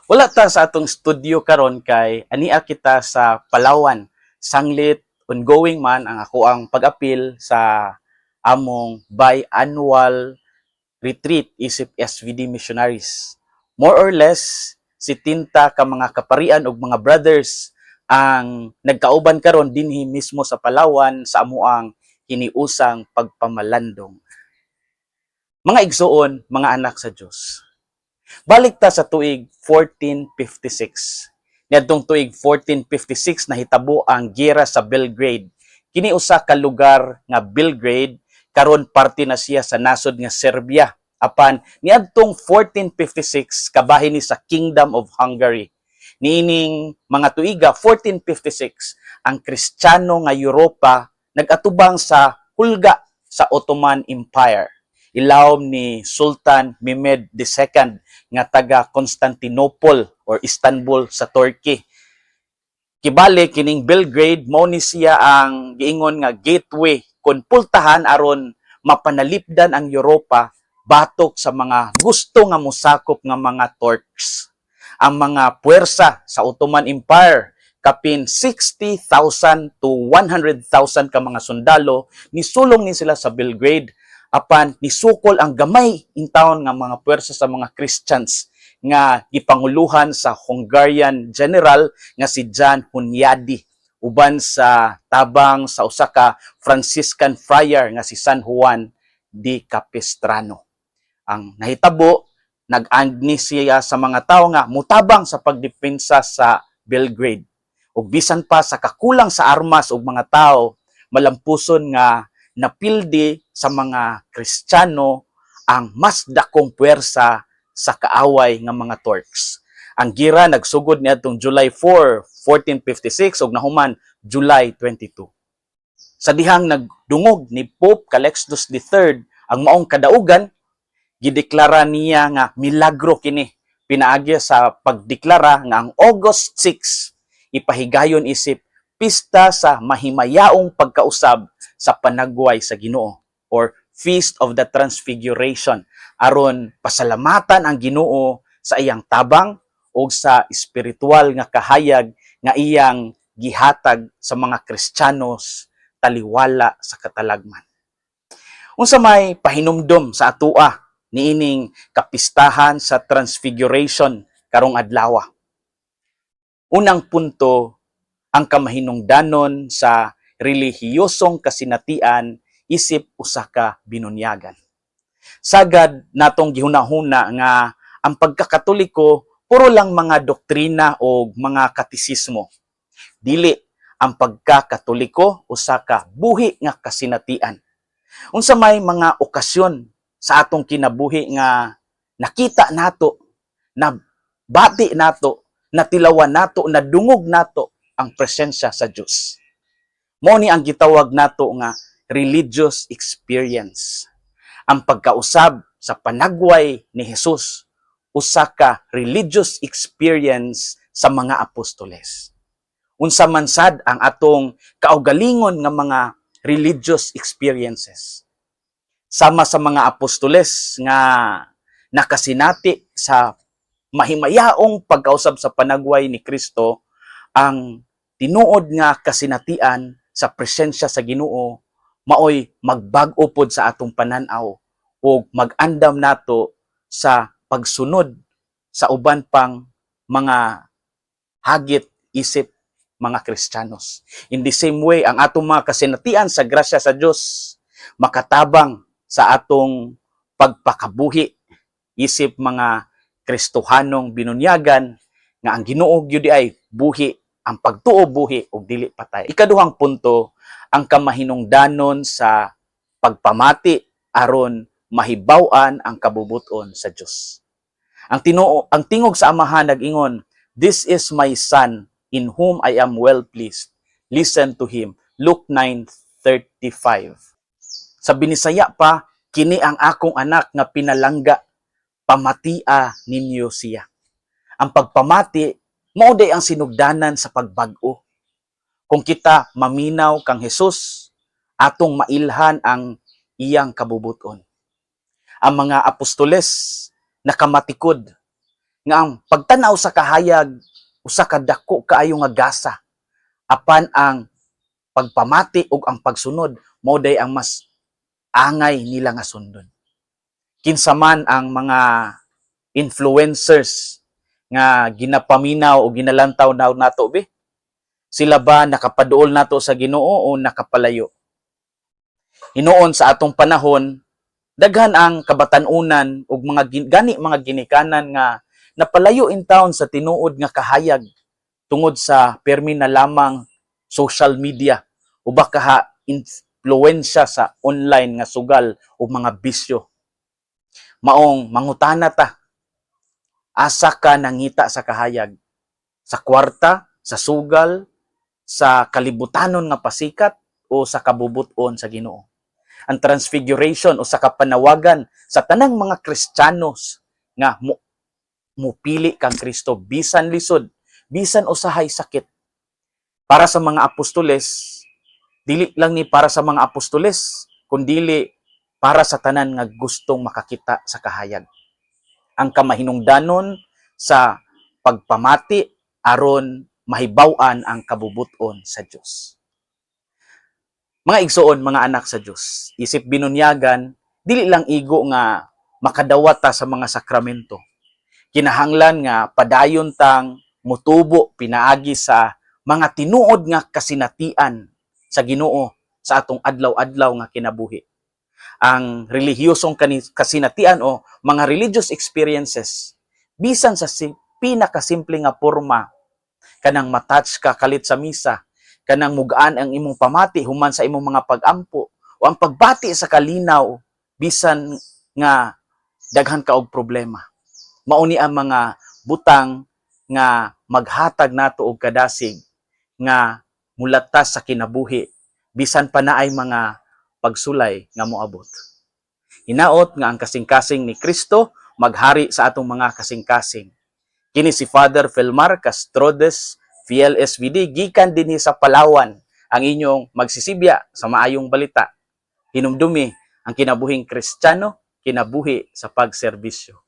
Wala ta sa atong studio karon kay ania kita sa Palawan. Sanglit ongoing man ang akoang pag-apil sa among biannual retreat isip SVD missionaries. More or less 70 ka mga kaparian og mga brothers ang nagkauban karon dinhi mismo sa Palawan sa amoang hiniusang pagpamalandong. Mga igsuon, mga anak sa Dios. Balik ta sa tuig 1456. Niadtong tuig 1456, nahitabo ang giyera sa Belgrade. Kini usa ka lugar nga Belgrade, karon parte na siya sa nasod nga Serbia. Apan niadtong 1456, kabahin ni sa Kingdom of Hungary. Niining mga tuiga 1456, ang Kristiyano nga Europa nag-atubang sa hulga sa Ottoman Empire ilawom ni Sultan Mehmed II nga taga Constantinople or Istanbul sa Turkey. Kibali kining Belgrade, mao ni siya ang giingon nga gateway kon pultahan aron mapanalipdan ang Europa batok sa mga gusto nga mosakop nga mga Turks. Ang mga puwersa sa Ottoman Empire, kapin 60,000 to 100,000 ka mga sundalo, nisulong ni sila sa Belgrade, apan nisukol ang gamay intawon nga mga puwersa sa mga Christians nga gipanguluhan sa Hungarian general nga si John Hunyadi uban sa tabang sa usa ka Franciscan friar nga si San Juan de Capistrano. Ang nahitabo, nag-angni siya sa mga tawo nga mutabang sa pagdepensa sa Belgrade. Ug bisan pa sa kakulang sa armas ug mga tawo, malampuson nga napildi sa mga Kristiyano ang mas dakong puwersa sa kaaway nga mga Turks. Ang gira nagsugod niadtong July 4, 1456 ug nahuman July 22. Sa dihang nagdungog ni Pope Calixtus III ang maong kadaugan, gideklara niya nga milagro kini pinaagi sa pagdeklara nga ang August 6 ipahigayon isip pista sa mahimayaong pagkausab sa panagway sa Ginoo or Feast of the Transfiguration, aron pasalamatan ang Ginoo sa iyang tabang o sa espiritual nga kahayag nga iyang gihatag sa mga Kristiyanos taliwala sa katalagman. Unsa may pahinumdom sa atoa niining kapistahan sa Transfiguration karong adlaw? Unang punto, ang kamahinungdanon sa relihiyosong kasinatian isip usa ka binunyagan. Sagad natong gihunahuna nga ang pagkakatoliko puro lang mga doktrina o mga katisismo. Dili, ang pagkakatoliko usa ka buhi nga kasinatian. Unsa may mga okasyon sa atong kinabuhi nga nakita nato, na bati nato, natilawan nato, nadungog nato ang presensya sa Dios? Mao ni ang gitawag nato nga religious experience. Ang pagkausab sa panagway ni Jesus usa ka religious experience sa mga apostoles. Unsa man sad ang atong kaugalingon nga mga religious experiences? Sama sa mga apostoles nga nakasinati sa mahimayaong pagkausab sa panagway ni Kristo, ang tinuod nga kasinatian sa presensya sa Ginoo maoy magbag-o pod sa atong panan-aw o mag-andam nato sa pagsunod sa uban pang mga hagit isip mga Kristiyanos. In the same way, ang atong mga kasinatian sa grasya sa Dios makatabang sa atong pagpakabuhi isip mga Kristohanong binunyagan nga ang Ginoo gyud ay buhi, ang pagtuo buhi ug dili patay. Ikaduhang punto, ang kamahinungdanon sa pagpamati aron mahibaw-an ang kabubuton sa Dios. Ang tinuo, ang tingog sa Amahan nag-ingon, "This is my Son in whom I am well pleased. Listen to him." Luke 9:35. Sa Binisaya pa, "Kini ang akong anak nga pinalangga, pamatia ninyo siya." Ang pagpamati mao day ang sinugdanan sa pagbag-o. Kung kita maminaw kang Jesus, atong mailhan ang iyang kabubuton. Ang mga apostoles nakamatikod Nga ang pagtanaw sa kahayag usa ka dako kaayo nga gasa, apan ang pagpamati ug ang pagsunod mao day ang mas angay nila nga sundon. Kinsa man ang mga influencers nga ginapaminaw o ginalantaw na nato be? Sila ba nakapaduol nato sa Ginoo o nakapalayo? Hinuon sa atong panahon, daghan ang kabatan-unan ug mga gani mga ginikanan nga napalayo in town sa tinuod nga kahayag tungod sa permi na lamang social media o baka ha influensya sa online nga sugal o mga bisyo. Maong mangutana ta, asa ka nangita sa kahayag? Sa kwarta, sa sugal, sa kalibutanon nga pasikat o sa kabubuton sa Ginoo? Ang Transfiguration o sa kapanawagan sa tanang mga Kristiyanos nga mo mupili kang Kristo bisan lisod, bisan usahay sakit. Para sa mga apostoles, dili lang ni para sa mga apostoles, kundili para sa tanan nga gustong makakita sa kahayag. Ang kamahinungdanon sa pagpamati aron mahibaw-an ang kabubuton sa Dios. Mga igsoon, mga anak sa Dios, isip binunyagan, dili lang igo nga makadawat ta sa mga sakramento. Kinahanglan nga padayon tang mutubo pinaagi sa mga tinuod nga kasinatian sa Ginoo sa atong adlaw-adlaw nga kinabuhi. Ang relihiyosong kasinatian o mga religious experiences, bisan sa pinakasimple nga porma, kanang matouch ka kalit sa misa, kanang mugaan ang imong pamati human sa imong mga pagampo, o ang pagbati sa kalinaw bisan nga daghan ka og problema. Mao ni ang mga butang nga maghatag nato og kadasig nga mulatas sa kinabuhi bisan pa naay mga pagsulay nga moabot. Hinaot nga ang kasing-kasing ni Kristo maghari sa atong mga kasing-kasing. Kini si Father Felmar Castrodes, Fiel SVD, gikan dinhi sa Palawan, ang inyong magsisibya sa maayong balita. Hinumdumi ang kinabuhing Kristiyano, kinabuhi sa pagserbisyo.